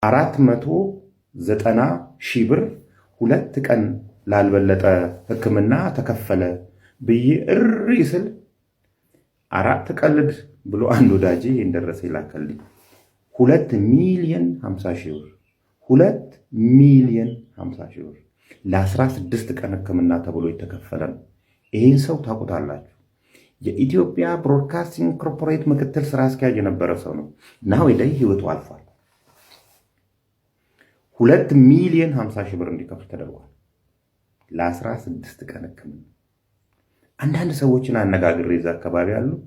490,000 ብር 2 ቀን ላልበለጠ ሕክምና ተከፈለ ብዬ እሪ ስል አራት ቀልድ ብሎ አንድ ወዳጄ ይህን ደረሰ ይላከልኝ። 2,050,000 ብር፣ 2,050,000 ብር ለ16 ቀን ሕክምና ተብሎ የተከፈለ ነው። ይህን ሰው ታውቁታላችሁ። የኢትዮጵያ ብሮድካስቲንግ ኮርፖሬት ምክትል ስራ አስኪያጅ የነበረ ሰው ነው። Nowadays ህይወቱ አልፏል። 2,050,000 ብር እንዲከፍል ተደርጓል። ለ16 ቀን ሕክምና። አንዳንድ ሰዎችን አነጋግሬ እዛ አካባቢ ያሉት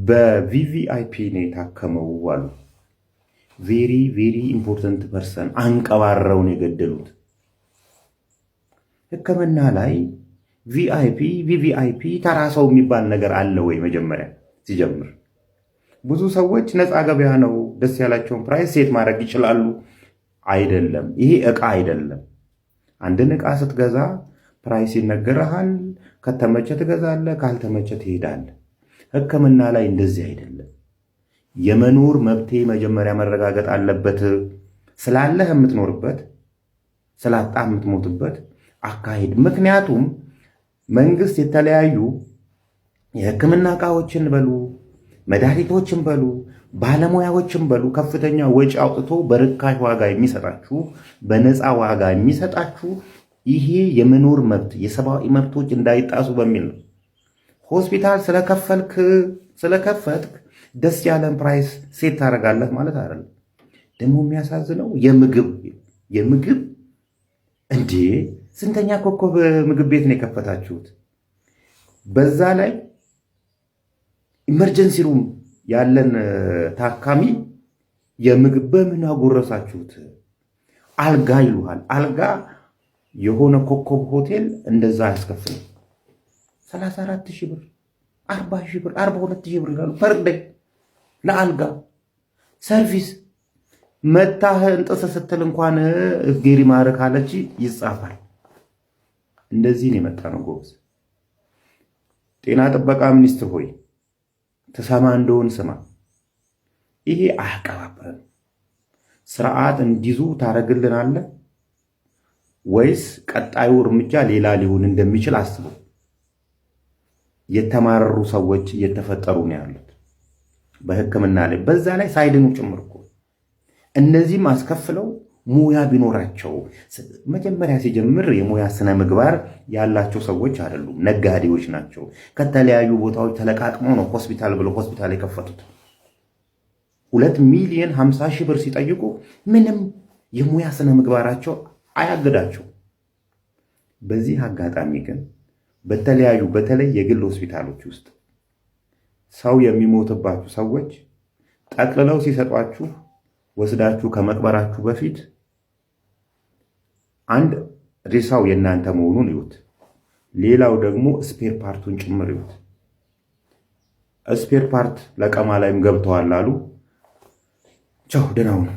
በ VVIP ነው የታከመው አሉ። Very very important person አንቀባረውን የገደሉት። ሕክምና ላይ VIP፣ VVIP፣ ተራ ሰው የሚባል ነገር አለ ወይ? መጀመሪያ ሲጀምር ብዙ ሰዎች ነፃ ገበያ ነው፣ ደስ ያላቸውን price set ማድረግ ይችላሉ። አይደለም፣ ይሄ እቃ አይደለም። አንድን እቃ ስትገዛ price ይነገርሃል። ከተመቸ ትገዛለህ፣ ካልተመቸ ትሄዳለህ። ሕክምና ላይ እንደዚህ አይደለም። የመኖር መብቴ መጀመሪያ መረጋገጥ አለበት። ስላለህ የምትኖርበት፣ ስላጣህ የምትሞትበት አካሄድ። ምክንያቱም መንግስት የተለያዩ የሕክምና እቃዎችን በሉ፣ መድኃኒቶችን በሉ፣ ባለሙያዎችን በሉ፣ ከፍተኛ ወጪ አውጥቶ በርካሽ ዋጋ የሚሰጣችሁ፣ በነፃ ዋጋ የሚሰጣችሁ ይሄ የመኖር መብት፣ የሰብአዊ መብቶች እንዳይጣሱ በሚል ነው። ሆስፒታል ስለከፈልክ፣ ስለከፈትክ ደስ ያለን price set ታደርጋለህ ማለት አይደለም። ደግሞ የሚያሳዝነው የምግብ እንዴ፣ ስንተኛ ኮከብ ምግብ ቤት ነው የከፈታችሁት? በዛ ላይ emergency room ያለን ታካሚ የምግብ በምን አጎረሳችሁት? አልጋ ይሉሃል። አልጋ የሆነ ኮከብ ሆቴል እንደዛ አያስከፍልም። 34,000 ብር፣ 40,000 ብር፣ 42,000 ብር ይላሉ per day ለአልጋ። Service መታህ እንጥስ ስትል እንኳን እግዜር ይማርህ ካለች ይጻፋል። እንደዚህ ነው የመጣ ነው ጎበዝ። ጤና ጥበቃ ሚኒስትር ሆይ፣ ትሰማ እንደሆን ስማ። ይሄ አያቀባብርም። ስርዓት እንዲዙ ታደርግልናለህ ወይስ ቀጣዩ እርምጃ ሌላ ሊሆን እንደሚችል አስበው። የተማረሩ ሰዎች እየተፈጠሩ ነው ያሉት በሕክምና ላይ፣ በዛ ላይ ሳይድኑ ጭምር እኮ። እነዚህም አስከፍለው ሙያ ቢኖራቸው፣ መጀመሪያ ሲጀምር የሙያ ስነ ምግባር ያላቸው ሰዎች አይደሉም፣ ነጋዴዎች ናቸው። ከተለያዩ ቦታዎች ተለቃቅመው ነው ሆስፒታል ብለው ሆስፒታል የከፈቱት። 2,050,000 ብር ሲጠይቁ ምንም የሙያ ስነ ምግባራቸው አያግዳቸው። በዚህ አጋጣሚ ግን በተለያዩ፣ በተለይ የግል ሆስፒታሎች ውስጥ ሰው የሚሞትባችሁ ሰዎች ጠቅልለው ሲሰጧችሁ ወስዳችሁ ከመቅበራችሁ በፊት አንድ ሬሳው የእናንተ መሆኑን እዩት። ሌላው ደግሞ spare part ኡን ጭምር እዩት። Spare part ለቀማ ላይም ገብተዋል አሉ። ቻው፣ ደህና ሁኑ።